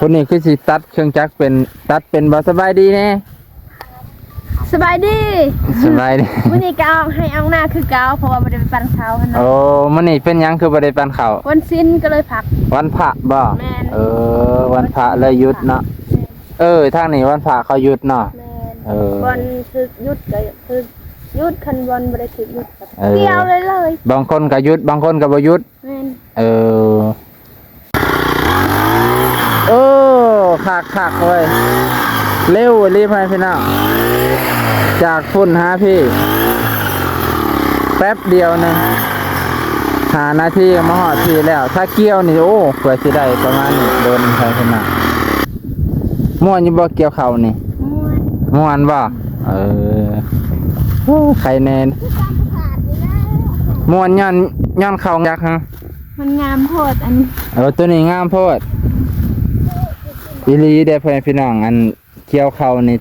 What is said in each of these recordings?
ຜູ້ນີ້ຄືຊິຕັດເຄື່ອງຈັກເປັນ ຕັດເປັນບໍ່? ສະບາຍດີແດ່. ສະບາຍດີ. ສະບາຍດີ. ມື້ນີ້ກໍອອກໄຮ່ອອກນາຄືເກົ່າ ເພາະວ່າບໍ່ໄດ້ໄປປັ່ນເຂົ້າຫັ້ນນະ. ໂອ້ ມື້ນີ້ເປັນຫຍັງຄືບໍ່ໄດ້ປັ່ນເຂົ້າ? ວັນສິນກໍເລີຍພັກ. ວັນພະບໍ່? ແມ່ນ. ເອີ ວັນພະເລີຍຢຸດເນາະ. ແມ່ນ. ເອີ ທາງນີ້ວັນພະເຂົາຢຸດເນາະ. ແມ່ນ. ເອີ ບ່ອນຖືກຢຸດກໍຖືກຢຸດ ຄັນບ່ອນບໍ່ໄດ້ຖືກຢຸດກໍ ເອີ ກ່ຽວເລີຍເລີຍ. ບາງຄົນກໍຢຸດ ບາງຄົນກໍບໍ່ຢຸດ. ແມ່ນ. ເອີ ເອີ ຄັກໆເວີຍ ເລັວອີ່ຫຼີ ພໍ່ແມ່ພີ່ນ້ອງ ຈາກພຸ້ນຫາພີ້ ແປັບດຽວໜຶ່ງ ຫ້ານາທີກໍມາຮອດພີ້ແລ້ວ. ຖ້າກ່ຽວນີ້ ໂອ້ ກວ່າຊິໄດ້ປະມານນີ້ ດົນ ພໍ່ແມ່ພີ່ນ້ອງ. ມ່ວນຢູ່ບໍ່ກ່ຽວເຂົ້ານີ້? ມ່ວນ. ມ່ວນບໍ່? ເອີ ໂອ້ ໄຄແນ່. ມ່ວນຍ້ອນ ຍ້ອນເຂົ້າຈັກຮະ? ມັນງາມໂພດອັນນີ້. ເອີ ໂຕນີ້ງາມໂພດ ອີ່ຫຼີເດ້ ພໍ່ແມ່ພີ່ນ້ອງ. ອັນກ່ຽວເຂົ້ານີ້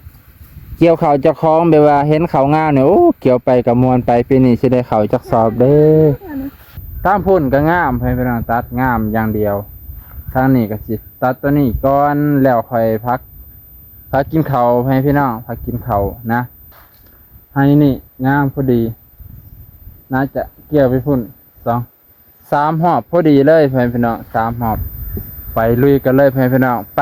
ກ່ຽວເຂົ້າເຈົ້າຂອງແບບວ່າເຫັນເຂົ້າງາມນີ້ ໂອ້ ກ່ຽວໄປກໍມ່ວນໄປ. ປີນີ້ຊິໄດ້ເຂົ້າຈັກສອບເດີ້. ຕາມພຸ້ນກໍງາມ ພໍ່ແມ່ພີ່ນ້ອງ ຕັດງາມຢ່າງດຽວ. ທາງນີ້ກໍຊິຕັດໂຕນີ້ກ່ອນ ແລ້ວຄ່ອຍພັກ ພັກກິນເຂົ້າ ພໍ່ແມ່ພີ່ນ້ອງ ພັກກິນເຂົ້ານະ. ໄຮ່ນີ້ງາມພໍດີ ໜ້າຈະກ່ຽວໄປພຸ້ນສອງ ສາມຮອບພໍດີເລີຍ ພໍ່ແມ່ພີ່ນ້ອງ ສາມຮອບ. ໄປລຸຍກັນເລີຍ ພໍ່ແມ່ພີ່ນ້ອງ ໄປ.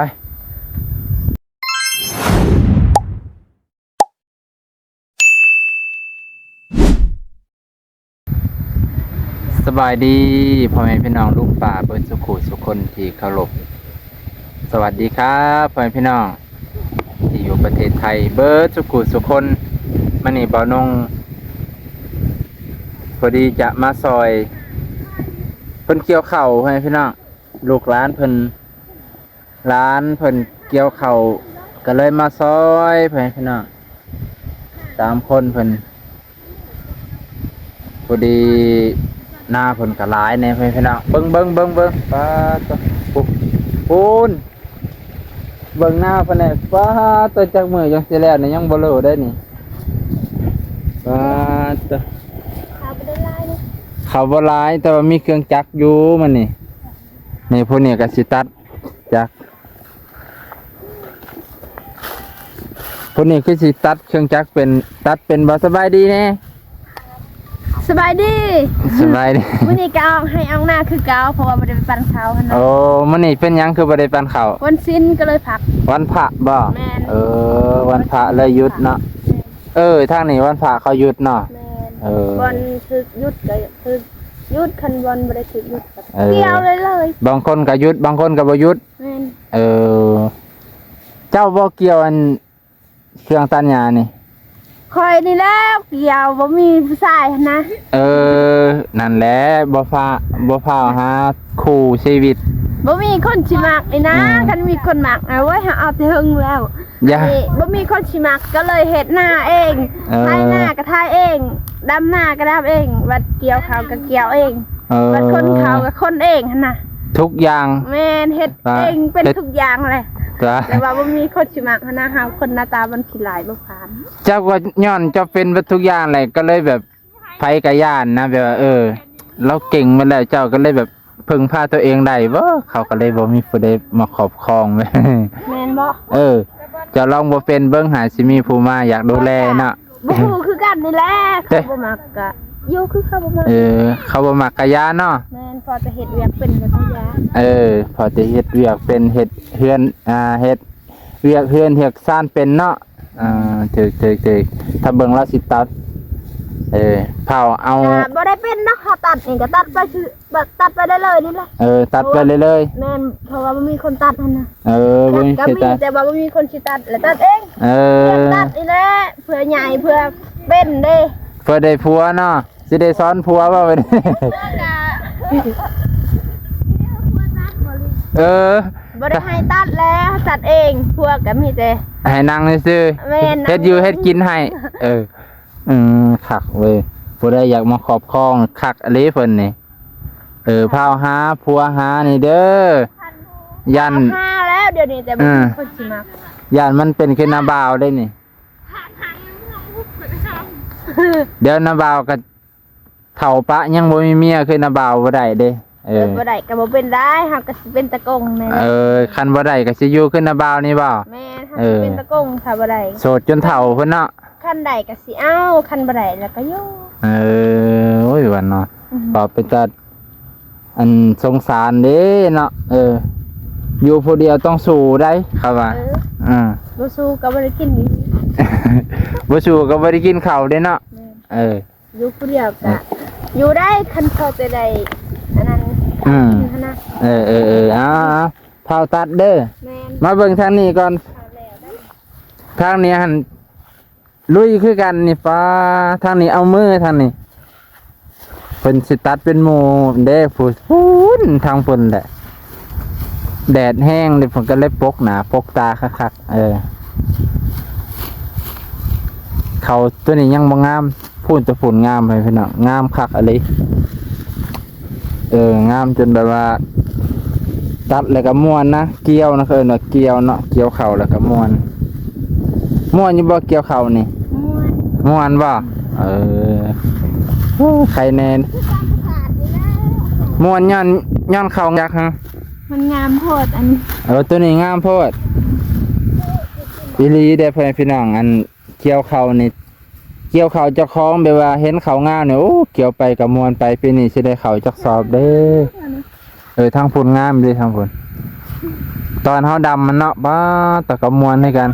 ສະບາຍດີ ພໍ່ແມ່ພີ່ນ້ອງ ລຸງປ້າເບິດສູ່ຄູ່ສູ່ຄົນທີ່ເຄົາລົບ. ສະຫວັດດີຄັບ ພໍ່ແມ່ພີ່ນ້ອງ ທີ່ຢູ່ປະເທດໄທເບິດສູ່ຄູ່ສູ່ຄົນ. ມື້ນີ້ບ່າວນົງພໍດີຈະມາຊ່ອຍເພິ່ນກ່ຽວເຂົ້າ ພໍ່ແມ່ພີ່ນ້ອງ. ລູກຫຼານເພິ່ນ ຫຼານເພິ່ນກ່ຽວເຂົ້າ ກໍເລີຍມາຊ່ອຍ ພໍ່ແມ່ພີ່ນ້ອງ ສາມຄົນເພິ່ນ. ພໍດີນາເພິ່ນກໍຫຼາຍແດ່ ພໍ່ແມ່ພີ່ນ້ອງ. ເບິ່ງ ເບິ່ງ ເບິ່ງ ເບິ່ງ ປາດໂທ້ ພຸ້ນ ເບິ່ງນາເພິ່ນແດ່. ປາດໂທ້ ຈັກມື້ຈັ່ງຊິແລ້ວນີ້ ຍັງບໍ່ຮູ້ເດ້ນີ້. ປາດໂທ້ ເຂົ້າບໍ່ໄດ້ຫຼາຍເດ້ ເຂົ້າບໍ່ຫຼາຍ ແຕ່ວ່າມີເຄື່ອງຈັກຢູ່ມື້ນີ້. ນີ້ ຜູ້ນີ້ກໍຊິຕັດຈັກ ຜູ້ນີ້ຄືຊິຕັດເຄື່ອງຈັກເປັນ ຕັດເປັນບໍ່? ສະບາຍດີແດ່. ສະບາຍດີ. ສະບາຍດີ. ມື້ນີ້ກໍອອກໄຮ່ອອກນາຄືເກົ່າ ເພາະວ່າບໍ່ໄດ້ໄປປັ່ນເຂົ້າຫັ້ນນະ. ໂອ້ ມື້ນີ້ເປັນຫຍັງຄືບໍ່ໄດ້ປັ່ນເຂົ້າ? ວັນສິນກໍເລີຍພັກ. ວັນພະບໍ່? ແມ່ນ. ເອີ ວັນພະເລີຍຢຸດເນາະ. ແມ່ນ. ເອີ ທາງນີ້ວັນພະເຂົາຢຸດເນາະ. ແມ່ນ. ເອີ ບ່ອນຖືກຢຸດກໍຖືກຢຸດ ຄັນບ່ອນບໍ່ໄດ້ຖືກຢຸດກໍ ເອີ ກ່ຽວເລີຍເລີຍ. ບາງຄົນກໍຢຸດ ບາງຄົນກໍບໍ່ຢຸດ. ແມ່ນ. ເອີ ເຈົ້າບໍ່ກ່ຽວອັນ ເຄື່ອງຕັດຫຍ້ານີ້? ຂ້ອຍນີ້ແຫຼະກ່ຽວ ບໍ່ມີຜູ້ຊາຍຫັ້ນນະ. ເອີ ນັ້ນແຫຼະ ບໍ່ຟ້າ ບໍ່ຟ້າວຫາຄູ່ຊີວິດ ບໍ່ມີຄົນຊິມັກນີ້ນະ. ອືມ ຄັນມີຄົນມັກນະ ໂອ້ຍ ເຮົາເອົາແຕ່ເຖິງແລ້ວ. ຢ່າ ອັນນີ້ບໍ່ມີຄົນຊິມັກ ກໍເລີຍເຮັດນາເອງ. ເອີ ໄຖນາກໍໄຖເອງ ດຳນາກໍດຳເອງ ບັດກ່ຽວເຂົ້າກໍກ່ຽວເອງ. ເອີ ບັດຂົນເຂົ້າກໍຂົນເອງຫັ້ນນະ ທຸກຢ່າງ. ແມ່ນ ເຮັດ ອ່າ ເອງເປັນ ເຮັດທຸກຢ່າງແຫຼະ. ຈ້າ ແຕ່ວ່າບໍ່ມີຄົນຊິມັກຫັ້ນນະ ເຮົາຄົນໜ້າຕາມັນຂີ້ຮ້າຍບໍ່ຜ່ານ. ເຈົ້າກໍຍ້ອນເຈົ້າເປັນເບິດທຸກຢ່າງແຫຼະ ກໍເລີຍແບບ ໃຜກໍຢ້ານນະ ແບບວ່າ ເອີ ລາວເກັ່ງໝົດແລ້ວ ເຈົ້າກໍເລີຍແບບ ເພິ່ງພາຕົວເອງໄດ້ບໍ່? ເຂົາກໍເລີຍບໍ່ມີຜູ້ໃດມາຄອບຄອງ. ແມ່ນບໍ່? ເອີ ເຈົ້າລອງບໍ່ເປັນເບິ່ງ ຫາຊິມີຜູ້ມາຢາກດູແລເນາະ. ບໍ່ຮູ້ຄືກັນນີ້ແຫຼະ ເດ້ ເຂົາບໍ່ມັກກະຢູ່ ຄືເຂົາບໍ່ມັກ. ເອີ ເຂົາບໍ່ມັກກະຢ່າເນາະ. ແມ່ນ ພໍແຕ່ເຮັດວຽກເປັນກໍຢ່າ. ເອີ ພໍແຕ່ເຮັດວຽກເປັນ ເຮັດເຮືອນ ອ່າ ເຮັດວຽກເຮືອນວຽກຊານເປັນເນາະ. ອ່າ ຖືກໆໆ ຖ້າເບິ່ງລາວຊິຕັດ ເອີ ເຜົາເອົາ ກະບໍ່ໄດ້ເປັນເນາະ ເຮົາຕັດນີ້ກໍຕັດໄປ ຄື ແບບຕັດໄປເລື້ອຍໆນີ້ແຫຼະ. ເອີ ຕັດໄປເລື້ອຍໆ. ແມ່ນ ເພາະວ່າບໍ່ມີຄົນຕັດຫັ້ນນະ. ເອີ ບໍ່ມີ ກໍມີ ແຕ່ວ່າບໍ່ມີຄົນຊິຕັດ ແລ້ວຕັດເອງ. ເອີ ເພື່ອຕັດນີ້ແຫຼະ ເພື່ອໃຫຍ່ ເພື່ອເປັນເດ້ ເພື່ອໄດ້ຜົວເນາະ. ຊິໄດ້ສອນຜົວບໍ່ບັດນີ້? ເອີ ບໍ່ໄດ້ໃຫ້ຕັດແລ້ວ ຕັດເອງ ຜົວກໍມີແຕ່ໃຫ້ນັ່ງຊື່ໆ. ແມ່ນ ເຮັດຢູ່ເຮັດກິນໃຫ້. ເອີ ອືມ ຄັກເວີຍ ຜູ້ໃດຢາກມາຄອບຄອງ ຄັກອີ່ຫຼີເພິ່ນນີ້. ເອີ ພາວຫາຜົວຫານີ້ເດີ ຢ້ານຫາແລ້ວດຽວນີ້ ແຕ່ບໍ່ມີຄົນຊິມັກ ຢ້ານມັນເປັນຄືນາບ່າວເດ້ນີ້. ດຽວນາບ່າວກໍເຖົ້າປະຍັງບໍ່ມີເມຍ ຄືນາບ່າວບໍ່ໄດ້ເດ້. ເ ເອີ ບໍ່ໄດ້ກໍບໍ່ເປັນໄດ້ ເຮົາກໍຊິເປັນຕາກົງແນ່. ເອີ ຄັນບໍ່ໄດ້ກໍຊິຢູ່ຄືນ້າບ່າວນີ້ບໍ່? ແມ່ນ ເຮົາ ເອີ ຊິເປັນຕາກົງຖ້າບໍ່ໄດ້ ໂສດຈົນເຖົ້າພຸ້ນເນາະ. ຄັນໄດ້ກໍຊິເອົາ ຄັນບໍ່ໄດ້ແລ້ວກໍຢູ່. ເອີ ໂອ້ຍ ວ່າເນາະ ອືມ ກໍເປັນຕາ ອັນ ສົງສານເດ້ເນາະ. ເອີ ຢູ່ຜູ້ດຽວຕ້ອງສູ້ໄດ໋ ເຂົາວ່າ. ເອີ ອືມ ບໍ່ສູ້ກໍບໍ່ໄດ້ກິນ ບໍ່ສູ້ກໍບໍ່ໄດ້ກິນເຂົ້າເດ້ເນາະ. ແມ່ນ ເອີ ຢູ່ຜູ້ດຽວກະ ເອີ ຢູ່ໄດ້ ຄັນພໍແຕ່ໄດ້ອັນນັ້ນ ອືມ ກິນຫັ້ນນະ. ເອີໆໆ ເອົາໆ ພ້າວຕັດເດີ. ແມ່ນ ມາເບິ່ງທາງນີ້ກ່ອນ ທາງນີ້ຫັ້ນລຸຍຄືກັນນີ້. ປ້າ ທາງນີ້ເອົາມື ທາງນີ້ ເພິ່ນຊິຕັດເປັນໝູ່ເດ້ ພຸ້ນ ທາງພຸ້ນແຫຼະ. ແດດແຮງເດ້ ເພິ່ນກໍເລີຍປົກໜ້າປົກຕາຄັກໆ. ເອີ ເຂົ້າຕົວນີ້ຍັງບໍ່ງາມ ພຸ້ນ ຕົວພຸ້ນງາມ ໃຫ້ພີ່ນ້ອງ ງາມຄັກອີ່ຫຼີ. ເອີ ງາມຈົນແບບວ່າ ຕັດແລ້ວກໍມ່ວນນະ ກ່ຽວນະ ເອີ້ນວ່າກ່ຽວເນາະ ກ່ຽວເຂົ້າແລ້ວກໍມ່ວນ. ມ່ວນຢູ່ບໍ່ກ່ຽວເຂົ້ານີ້? ມ່ວນ ມ່ວນບໍ່? ເອີ ໂອ້ ໄຄແນ່ ມ່ວນຍ້ອນ ຍ້ອນເຂົ້າຈັກຮະ ມັນງາມໂພດ ອັນ ເອີ ຕົວນີ້ງາມໂພດອີ່ຫຼີເດ້ ພໍ່ແມ່ພີ່ນ້ອງ. ອັນ ກ່ຽວເຂົ້ານີ້ ກ່ຽວເຂົ້າເຈົ້າຂອງແບບວ່າເຫັນເຂົ້າງາມນີ້ ໂອ້ ກ່ຽວໄປກໍມ່ວນໄປ. ປີນີ້ຊິໄດ້ເຂົ້າຈັກສອບເດ້. ເອີ ທາງພຸ້ນງາມເດ້ ທາງພຸ້ນ ຕອນເຮົາດຳມັນເນາະ ປ້າ ແຕ່ກໍມ່ວນຄືກັນ.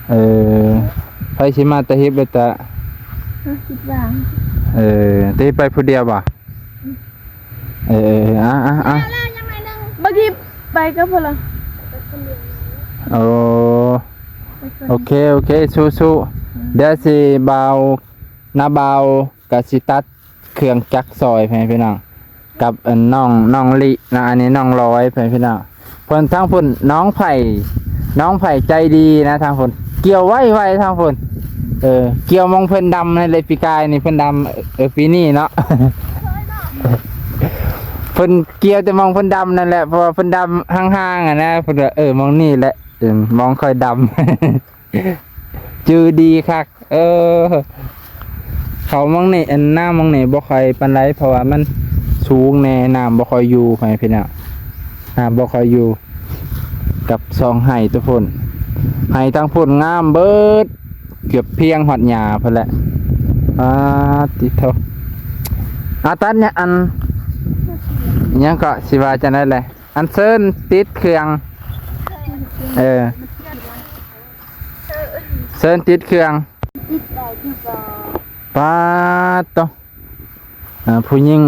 ເອີ ໃຜຊິມາຕະຮິບເດ້ຕະ ເອີ ຕະຮິບໄປຜູ້ດຽວບໍ່? ເອີ ເອີ ເອີ ອ່ະ ອ່ະ ອ່ະ ບັກທິບໄປກັບເພິ່ນລະ. ໂອ້ ໂອເຄ ໂອເຄ ສູ້ໆ. ອືມ ດຽວຊິບ່າວ ນ້າບ່າວກະຊິຕັດເຄື່ອງຈັກຊ່ອຍ ພໍ່ແມ່ພີ່ນ້ອງ ກັບ ອັນ ນ້ອງ ນ້ອງລິນະ. ອັນນີ້ນ້ອງລອຍ ພໍ່ແມ່ພີ່ນ້ອງ. ເພິ່ນທາງພຸ້ນ ນ້ອງໄຜ່ ນ້ອງໄຜ່ໃຈດີນະ ທາງພຸ້ນ ກ່ຽວໄວໆ ທາງພຸ້ນ. ເອີ ກ່ຽວໝ່ອງເພິ່ນດຳນັ້ນແຫຼະ ປີກາຍນີ້ເພິ່ນດຳ ເອີ ປີນີ້ເນາະ ເພິ່ນກ່ຽວແຕ່ໝ່ອງເພິ່ນດຳນັ້ນແຫຼະ ເພາະວ່າເພິ່ນດຳຫ່າງໆ ຫັ້ນນະ. ເພິ່ນວ່າ ເອີ ໝ່ອງນີ້ແຫຼະ ເອີ ໝ່ອງຂ້ອຍດຳ ຈື່ດີຄັກ. ເອີ ເຂົ້າໝ່ອງນີ້ ອັນ ນ້ຳໝ່ອງນີ້ບໍ່ຄ່ອຍປານໃດ ເພາະວ່າມັນສູງແດ່ ນ້ຳບໍ່ຄ່ອຍຢູ່ ພໍ່ແມ່ພີ່ນ້ອງ ນ້ຳບໍ່ຄ່ອຍຢູ່. ກັບສອງໄຮ່ຕົວພຸ້ນ ໄຮ່ທາງພຸ້ນງາມເບີດ ເກືອບພຽງຮອດຫຍ້າພຸ້ນແຫຼະ. ອາ ຕິດໂທ ອາ ຕັດຫຍ້າ ອັນ ຫຍັງເກາະ ຊິວ່າຈັ່ງໃດແຫຼະ ອັນ ເຊີນຕິດເຄື່ອງ ເອີ ເຊີນຕິດເຄື່ອງ. ປາດໂຕ ອ່າ ຜູ້ຍິງ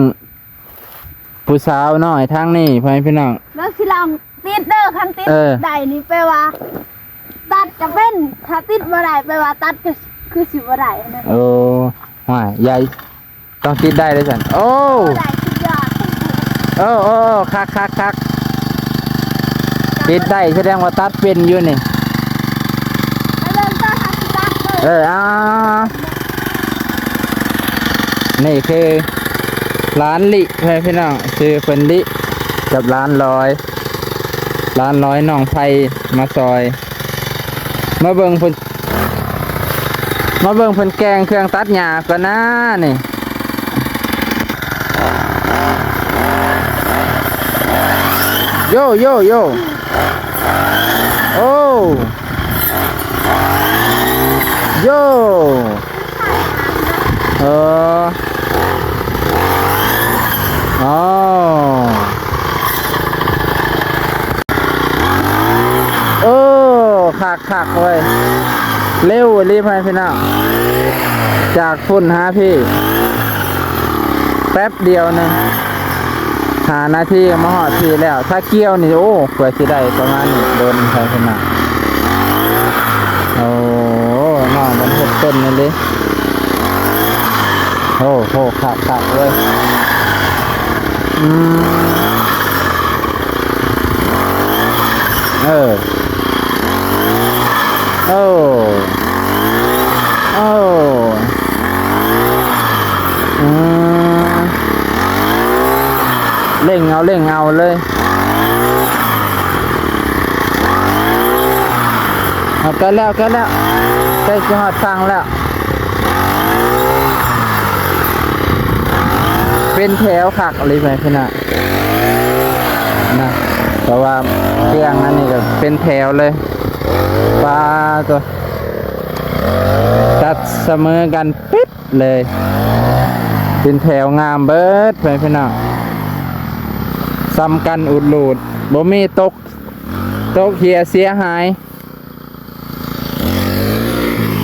ຜູ້ສາວນ້ອຍທາງນີ້ ພໍ່ແມ່ພີ່ນ້ອງ ລາວຊິລອງຕິດເດີ. ຄັນຕິດ ເອີ ໄດ້ນີ້ແປວ່າຕັດກະເປັນ ຖ້າຕິດບໍ່ໄດ້ແປວ່າຕັດກະຄືຊິບໍ່ໄດ້ນະ. ໂອ້ ຫ້ວຍ ໃຫຍ່ ຕ້ອງຕິດໄດ້ເດ້ຊັ້ນ. ໂອ້ ໄດ້ສຸດຍອດ ໂອ້ ໂອ້ ຄັກໆໆ ຕິດໄດ້ສະແດງວ່າຕັດເປັນຢູ່ນີ້. ໄປເບິ່ງຕໍ່ ເອີ ເອົາ ນີ້ຄືຫຼານລິ ພີ່ນ້ອງ ຊື່ເພິ່ນລິ ກັບຫຼານລອຍ ຫຼານລອຍນ້ອງໄພມາຊ່ອຍ. ມາເບິ່ງເພິ່ນ ມາເບິ່ງເພິ່ນແກ່ງເຄື່ອງຕັດຫຍ້າກ່ອນນານີ້. ໂຢ ໂຢ ໂຢ ໂອ້ ໂຢ ເອີ ອໍ ເອີ ຄັກໆ ເວີຍ ເລັວອີ່ຫຼີ ພໍ່ແມ່ພີ່ນ້ອງ ຈາກພຸ້ນຫາພີ້ ແປັບດຽວໜຶ່ງ ຫ້ານາທີກໍມາຮອດພີ້ແລ້ວ. ຖ້າກ່ຽວນີ້ ໂອ້ ກວ່າຊິໄດ້ປະມານນີ້ ດົນ ພໍ່ແມ່ພີ່ນ້ອງ. ໂອ້ ນ້ອງມັນເຮັດເປັນອີ່ຫຼີ. ໂອ້ໂຫ ຄັກໆ ເວີຍ. ອືມ ເອີ ໂອ້ ໂອ້ ອືມ ເລັ່ງເອົາ ເລັ່ງເອົາເລີຍ. ເອົາ ໃກ້ແລ້ວ ໃກ້ແລ້ວ ໃກ້ຊິຮອດຝັ່ງແລ້ວ. ເປັນແຖວຄັກເລີຍ ພີ່ນ້ອງນະ ເພາະວ່າເຄື່ອງອັນນີ້ກໍເປັນແຖວເລີຍ. ປາໂຕ ຕັດສະເໝີກັນປິດເລີຍ ເປັນແຖວງາມເບີດ ພີ່ນ້ອງ. ສ່ຳກັນອຸດລູດ ບໍ່ມີຕົກ ຕົກເຫຍເສຍຫາຍ.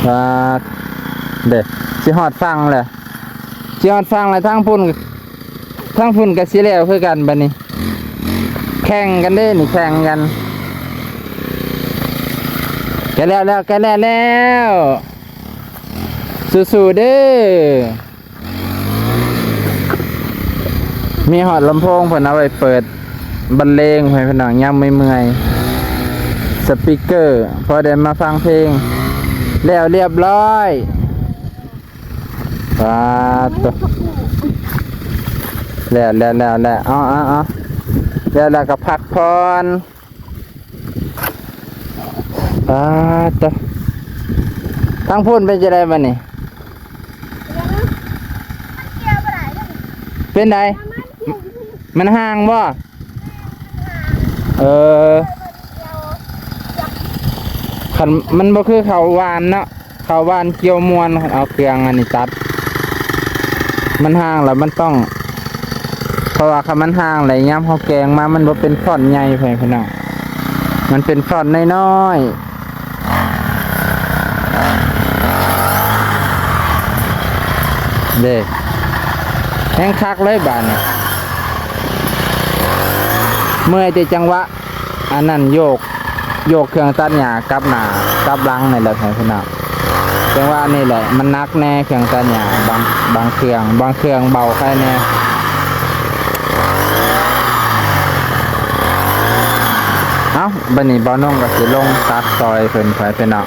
ປາດ ເດ້ ຊິຮອດຝັ່ງແລ້ວ ຊິຮອດຝັ່ງແລ້ວ. ທາງພຸ້ນ ທາງພຸ້ນກໍຊິແລ້ວຄືກັນບັດນີ້. ແຂ່ງກັນເດ້ນີ້ ແຂ່ງກັນ. ໃກ້ແລ້ວແລ້ວ ໃກ້ແລ້ວແລ້ວ. ສູ້ໆເດີ້. ມີຮອດລຳໂພງເພິ່ນເອົາໄວ້ເປີດບັນເລງໃຫ້ພີ່ນ້ອງຍາມເມື່ອຍໆ ສະປີກເກີ ພໍໄດ້ມາຟັງເພງ. ແລ້ວລຽບຮ້ອຍ. ປາດໂຕ ແລ້ວ ແລ້ວ ແລ້ວ ແລ້ວ. ເອົາ ເອົາ ເອົາ ແລ້ວ ແລ້ວກໍພັກຜ່ອນ. ປາດໂຕ ທາງພຸ້ນເປັນຈັ່ງໃດບັດນີ້? ເປັນໃດ? ມັນຫ່າງບໍ່? ເອີ ຄັນມັນບໍ່ຄືເຂົ້າຫວ່ານເນາະ. ເຂົ້າຫວ່ານກ່ຽວມ່ວນ ເອົາເຄື່ອງອັນນີ້ຕັດ. ມັນຫ່າງແລ້ວມັນຕ້ອງ ເພາະວ່າຄັນມັນຫ່າງແລ້ວ ຍາມເຮົາແກງມາ ມັນບໍ່ເປັນຟອນໃຫຍ່ ພໍ່ແມ່ພີ່ນ້ອງ ມັນເປັນຟອນນ້ອຍໆເດ້. ແຮງຄັກເລີຍບາດນີ້ ເມື່ອຍແຕ່ຈັງຫວະ ອັນນັ້ນໂຍກ ໂຍກເຄື່ອງຕັດຫຍ້າກັບໜ້າກັບຫຼັງນີ້ແຫຼະ ພໍ່ແມ່ພີ່ນ້ອງ. ຈັ່ງຫວະນີ້ແຫຼະ ມັນໜັກແດ່ເຄື່ອງຕັດຫຍ້າ ບາງ ບາງເຄື່ອງ ບາງເຄື່ອງເບົາໃຄແດ່. ເອົ້າ ບັດນີ້ບ່າວນົງກໍຊິລົງຕັດຊ່ອຍເພິ່ນ ພໍ່ແມ່ພີ່ນ້ອງ.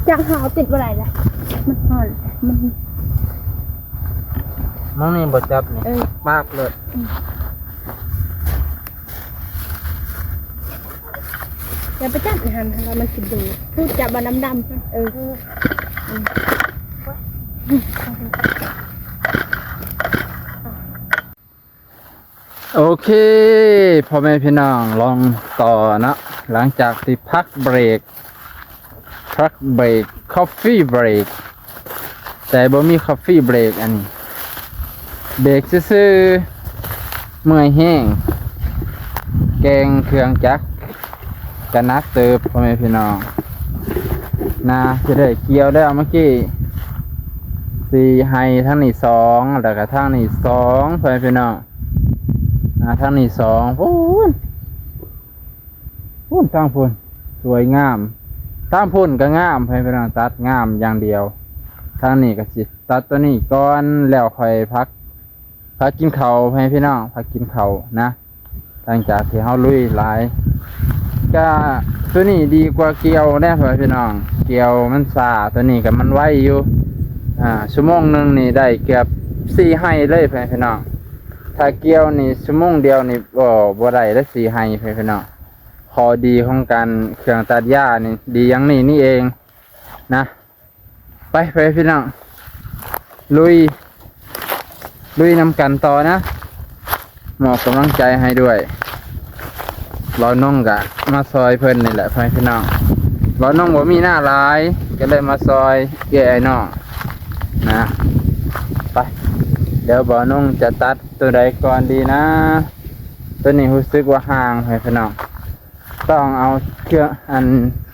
ຈັກເຮົາເອົາຕິດບໍ່ໄດ້ລະ ມັນຮ້ອນ ມັນ ໝ່ອງນີ້ບໍ່ຈັບນີ້ ເອີ ປາບເລີຍ. ອືມ ຢ່າໄປຈັບໃນຫັ້ນ ເພາະວ່າມັນຊິດູດ ພູດ ຈັບບ່ອນດຳໆ ເອີ ເອີ ອືມ. ໂອເຄ ພໍ່ແມ່ພີ່ນ້ອງ ລອງຕໍ່ເນາະ ຫຼັງຈາກທີ່ພັກເບຣກ ພັກເບຣກ ຄອບຟີເບຣກ ແຕ່ບໍ່ມີຄອບຟີເບຣກ ອັນນີ້ເບຣກຊື່ໆ ເມື່ອຍແຮງ ແກ່ງເຄື່ອງຈັກ ກະໜັກເຕີບ ພໍ່ແມ່ພີ່ນ້ອງ ນາຊິໄດ້ກ່ຽວແລ້ວ ເມື່ອກີ້ສີ່ໄຮ່ ທາງນີ້ສອງ ແລ້ວກະທາງນີ້ສອງ ພໍ່ແມ່ພີ່ນ້ອງ ນາທາງນີ້ສອງ ພຸ້ນ ພຸ້ນ ທາງພຸ້ນ ສວຍງາມ ທາງພຸ້ນກະງາມ ພໍ່ແມ່ພີ່ນ້ອງ ຕັດງາມຢ່າງດຽວ ທາງນີ້ກະຊິຕັດໂຕນີ້ກ່ອນ ແລ້ວຄ່ອຍພັກ ພາກິນເຂົ້າ ພໍ່ແມ່ພີ່ນ້ອງ ພາກິນເຂົ້ານະ ຫຼັງຈາກທີ່ເຮົາລຸຍຫຼາຍ ກະໂຕນີ້ດີກວ່າກ່ຽວແດ່ ພໍ່ແມ່ພີ່ນ້ອງ ກ່ຽວມັນຊ້າ ໂຕນີ້ກະມັນໄວຢູ່ ອ່າ ຊົ່ວໂມງໜຶ່ງນີ້ໄດ້ເກືອບສີ່ໄຮ່ເລີຍ ພໍ່ແມ່ພີ່ນ້ອງ ຖ້າກ່ຽວນີ້ຊົ່ວໂມງດຽວນີ້ ບໍ່ ບໍ່ໄດ້ເລີຍສີ່ໄຮ່ ພໍ່ແມ່ພີ່ນ້ອງ ຂໍ້ດີຂອງການເຄື່ອງຕັດຫຍ້ານີ້ ດີຢ່າງນີ້ນີ້ເອງນະ. ໄປ ໄປພີ່ນ້ອງ ລຸຍ ລຸຍນຳກັນຕໍ່ນະ ມອບກຳລັງໃຈໃຫ້ດ້ວຍ ບ່າວນົງກະມາຊ່ອຍເພິ່ນນີ້ແຫຼະ ພໍ່ແມ່ພີ່ນ້ອງ ບ່າວນົງບໍ່ມີນາຫຼາຍ ກໍເລີຍມາຊ່ອຍເອື້ອຍອ້າຍນ້ອງນະ ໄປ ດຽວບ່າວນົງຈະຕັດໂຕໃດກ່ອນດີນະ ໂຕນີ້ຮູ້ສຶກວ່າຫ່າງ ພໍ່ແມ່ພີ່ນ້ອງ ຕ້ອງເອົາເຄື່ອງອັນ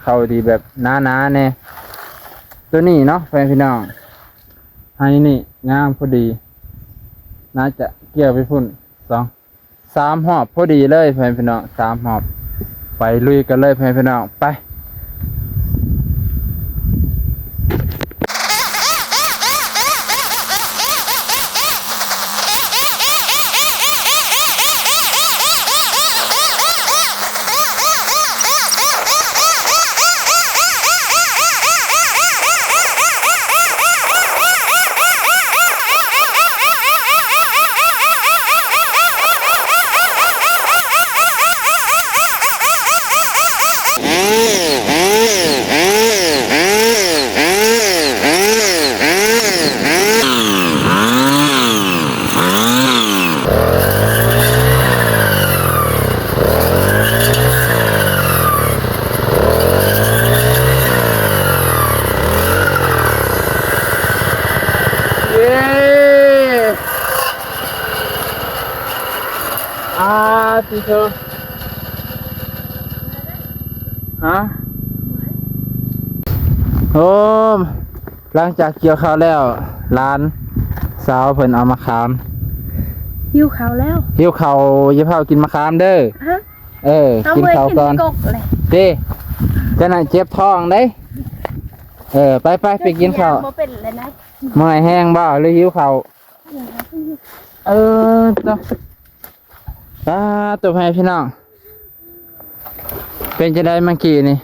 ເຂົ້າທີ່ແບບໜາໆແດ່ ໂຕນີ້ເນາະ ພໍ່ແມ່ພີ່ນ້ອງ ໄຮ່ນີ້ງາມພໍດີ ໜ້າຈະກ່ຽວໄປພຸ້ນ ສອງ ສາມຮອບພໍດີເລີຍ ພໍ່ແມ່ພີ່ນ້ອງ ສາມຮອບ ໄປລຸຍກັນເລີຍ ພໍ່ແມ່ພີ່ນ້ອງ ໄປ. ອ ຮະ? ໂອ້ ຫຼັງຈາກກ່ຽວເຂົ້າແລ້ວ ຫຼານສາວເພິ່ນເອົາມະຂາມ. ຫິວເຂົ້າແລ້ວ. ຫິວເຂົ້າ ຢ່າພາວກິນມະຂາມເດີ. ຮະ? ເອີ ເອົາ ກິນເຂົ້າກ່ອນ ເມື່ອຍກິນກົກເລີຍ ເດ້. ຈັ່ງນັ້ນເຈັບທ້ອງເດ້. ເອີ ໄປໆ ໄປກິນເຂົ້າ. ບໍ່ເປັນແລ້ວນະ. ເມື່ອຍແຮງບໍ່ ຫຼືຫິວເຂົ້າ? ເອີ ໂຕ ປາດໂຕ ພໍ່ແມ່ພີ່ນ້ອງ ເປັນຈັ່ງໃດເມື່ອກີ້ນີ້?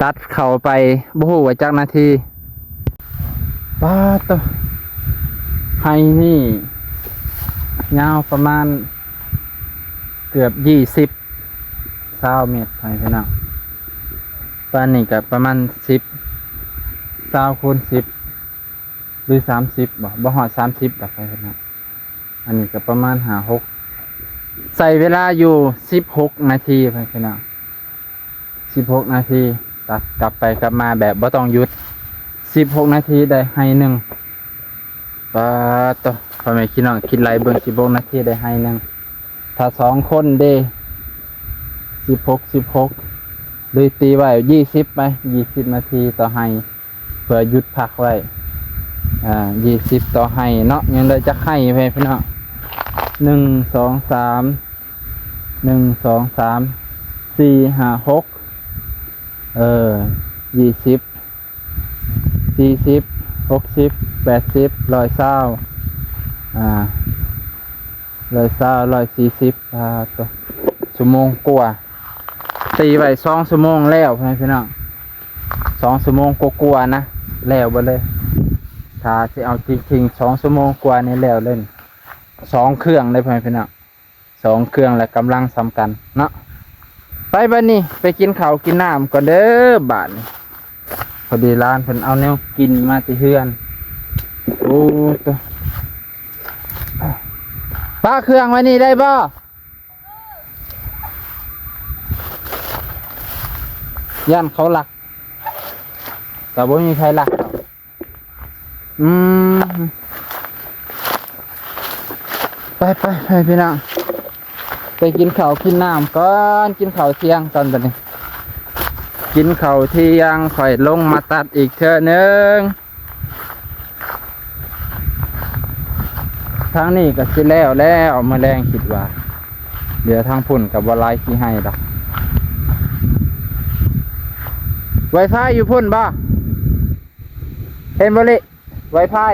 ຕັດເຂົ້າໄປບໍ່ຮູ້ວ່າຈັກນາທີ. ປາດໂຕ ໄຮ່ນີ້ຍາວປະມານເກືອບ ຊາວ ຊາວເມັດ ພໍ່ແມ່ພີ່ນ້ອງ. ປານນີ້ກໍປະມານ ສິບ ຊາວຄູນ ສິບ ຫຼື ສາມສິບ ບໍ່ ບໍ່ຮອດ ສາມສິບດອກ ພໍ່ແມ່ພີ່ນ້ອງ. ອັນນີ້ກໍປະມານ ຫ້າ ຫົກ ໃຊ້ເວລາຢູ່ ສິບຫົກນາທີ ພໍ່ແມ່ພີ່ນ້ອງ. ສິບຫົກນາທີ ຕັດກັບໄປກັບມາແບບບໍ່ຕ້ອງຢຸດ ສິບຫົກນາທີໄດ້ໄຮ່ໜຶ່ງ. ປາດໂຕ ພໍ່ແມ່ພີ່ນ້ອງ ຄິດໄລ່ເບິ່ງ ສິບຫົກນາທີໄດ້ໄຮ່ໜຶ່ງ. ຖ້າສອງຄົນເດ້ ສິບຫົກ ສິບຫົກ ຫຼື ຕີໄວ້ ຊາວ ໄປ ຊາວນາທີຕໍ່ໄຮ່ ເພື່ອຢຸດພັກໄວ້ ອາ ຊາວ ຕໍ່ໄຮ່ເນາະ. ຍັງເຫຼືອຈັກໄຮ່ ພໍ່ແມ່ພີ່ນ້ອງ? ໜຶ່ງ ສອງ ສາມ ໜຶ່ງ ສອງ ສາມ ສີ່ ຫ້າ ຫົກ ເອີ ຊາວ ສີ່ສິບ ຫົກສິບ ແປດສິບ ຮ້ອຍຊາວ ອາ ຮ້ອຍຊາວ ຮ້ອຍສີ່ສິບ ອ່າ ໂຕ ຊົ່ວໂມງກວ່າ ຕີໄວ້ສອງຊົ່ວໂມງແລ້ວ ພໍ່ແມ່ພີ່ນ້ອງ. ສອງຊົ່ວໂມງກວ່າໆນະ ແລ້ວເບິດເລີຍ. ຖ້າຊິເອົາຈິງໆ ສອງຊົ່ວໂມງກວ່ານີ້ແລ້ວເລີຍ ສອງເຄື່ອງເລີຍ ພໍ່ແມ່ພີ່ນ້ອງ. ສອງເຄື່ອງແລະກຳລັງສ່ຳກັນເນາະ. ໄປບາດນີ້ ໄປກິນເຂົ້າກິນນ້ຳກ່ອນເດີບາດນີ້. ພໍດີຫຼານເພິ່ນເອົາແນວກິນມາແຕ່ເຮືອນ. ໂອ້ ໂຕ ປະເຄື່ອງໄວ້ນີ້ໄດ້ບໍ່? ຢ້ານເຂົາລັກ ກໍບໍ່ມີໃຜລັກດອກ. ອືມ ໄປໆ ໄປພີ່ນ້ອງ ໄປກິນເຂົ້າກິນນ້ຳກ່ອນ ກິນເຂົ້າທ່ຽງກ່ອນ. ບາດນີ້ກິນເຂົ້າທ່ຽງ ຄ່ອຍລົງມາຕັດອີກເທື່ອໜຶ່ງ. ທາງນີ້ກໍຊິແລ້ວແລ້ວ ມື້ແລງຄິດວ່າ ເຫຼືອທາງພຸ້ນກໍບໍ່ຫຼາຍຂີ້ໄຮ່ດອກ. ໄວຟາຍຢູ່ພຸ້ນບໍ່? ເຫັນບໍ່ລິ ໄວຟາຍ?